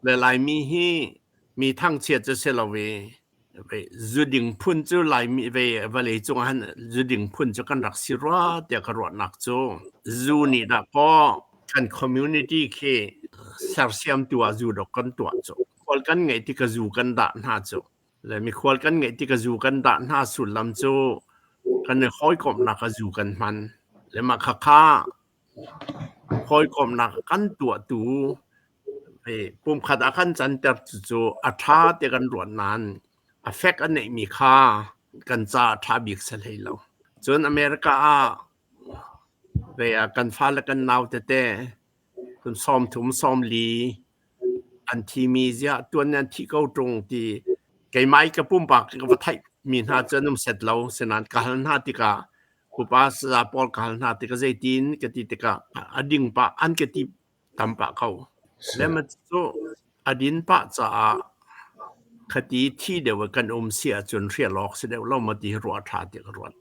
Le Laimi hi mi thangchiat cu si lo i zuding phun cu Laimi ve vawlei cung ah hin zuding phun cu kan rak si rua tiah ka ruahnak cu zu nih dah kaw kan community khi sersiamtu ah zu dok kan tuah cu. Khual kan ngeih tik ah zu kan dah hna cu. Le mikhual kan ngeih tik ah zu kan dah hna sullam cu kan i hawikomhnak ah zu kan hman. Le mah khakha hawikomhnak kan tuahtu pumkhat ah kan canter cucu a ṭha ti kan ruat nain a fek a neihmi kha kan caah a ṭha bik si hlei lo. Cun America ah ve ah kan fale kan nau tete cun 30 40 an thimi ziah tuan an thi ko ṭung ti keimah i ka pumpak ka va theihmi hna cu an um set lo. Sinain ka hal hna tikah upa saza pawl ka hal hna tikah zeitin ka ti tikah a ding pah an ka ti tam pah ko. Le cu a din pah caah khati thi deuh i kan um si ahcun hrial awk si deuh lo maw ti hi ruah ṭha ti ka ruat.